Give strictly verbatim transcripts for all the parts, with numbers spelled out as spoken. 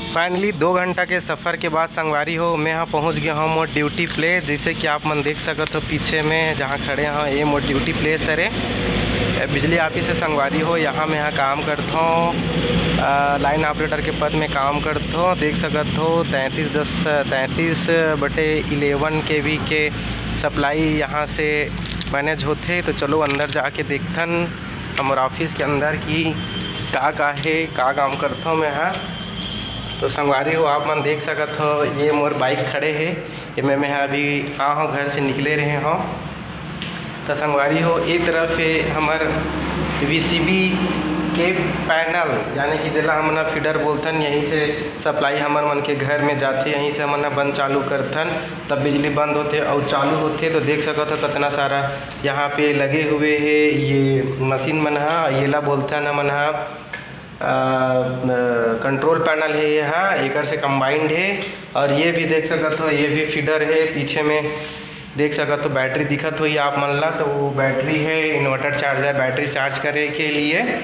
Finally, दो घंटा के सफ़र के बाद संगवारी हो, मैं ह पहुँच गया हूँ मोर duty place। जैसे कि आप मन देख सकत हो पीछे में जहाँ खड़े हव, ये मोर duty place हरे। ए, बिजली office से संगवारी हो, यहाँ मैं ह काम करथों, अ, line operator के पद में काम करथों। देख सकत हो तैंतीस दस, तैंतीस बटे इलेवन के वी के supply यहाँ से manage होथे। तो चलो अंदर जाके देखथन हमर office के अंदर कि का का हे, का काम करथों मैं ह। तो संगवारी हो, आप मन देख सकत हो, ये मोर bike खड़े हे, एमे मैं ह अभी आ हूँ, घर से निकले रहे हूँ। तो संगवारी हो, ए तरफ हे हमर VCB के panel, यानी कि जेला हमन ह feeder बोलथन, यहीं से supply हमर मन के घर में जाथे, यहीं से हमन ह बंद चालू करथन, तब बिजली बंद होथे अउ चालू होथे। तो देख सकत हो, कितना सारा यहाँ पे लगे हुए हे ये मशीन मन ह, येला बोलथन हमन ह, अ, control panel हे ये ह, एकर से combined हे। और ये भी देख सकत हो, ये भी feeder हे। पीछे में देख सकत हो, battery दिखत होही आप मन ला, तो वो battery हे, inverter charger, battery charge करे के लिए।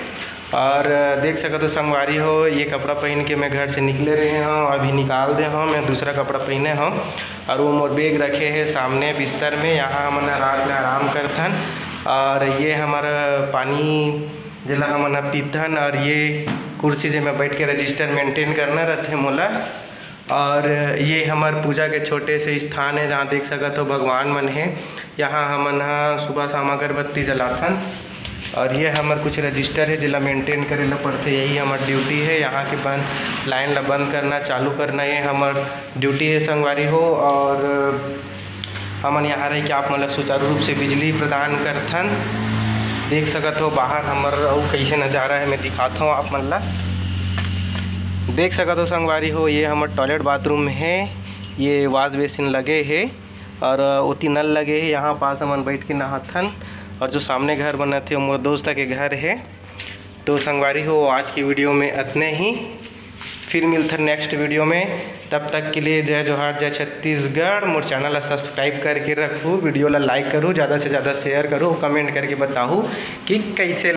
और देख सकत हो संगवारी हो, ये कपड़ा पहन के मैं घर से निकले रहे हूँ, अभी निकाल दे हूँ, मैं दूसरा कपड़ा पहने हूँ। और वो मोर bag रखे हे सामने बिस्तर में, यहाँ हमन रात में आराम करथन। और ये हमर पानी जेला हमन ह पीथन, और ये कुर्सी जेमे बैठ के register maintain करना रथे मोला। और ये हमर पूजा के छोटे से स्थान हे, जहाँ देख सकत हो भगवान मन हे। यहाँ हमन ह सुबह शाम अगरबत्ती जलाथन। और ये हमर कुछ register हे, जेला maintain करे ला पड़थे, यही हमर duty हे। यहाँ के बंद, line ला बंद करना, चालू करना, ये हमर duty हे संगवारी हो। और हमन यहाँ रह के आप मन ला सुचारू रूप से बिजली प्रदान करथन। देख सकत हो बाहर हमर अउ कैसे नज़ारा हे, मैं दिखात हूँ आप मन ला। देख सकत हो संगवारी हो, ये हमर toilet bathroom हे, ये wash basin लगे हे और ओती नल लगे हे, यहाँ पास हमन बैठ के नहाथन। और जो सामने घर बनत हे, वो मोर दोस्त के घर हे। तो संगवारी हो, आज की video में अतने ही, फिर मिलथन next video में। तब तक के लिए जय जोहार, जय छत्तीसगढ़। मोर channel ला subscribe करके रखू, video ला like करू, ज़्यादा से ज़्यादा share करू, comment करके बताहू कि कैसे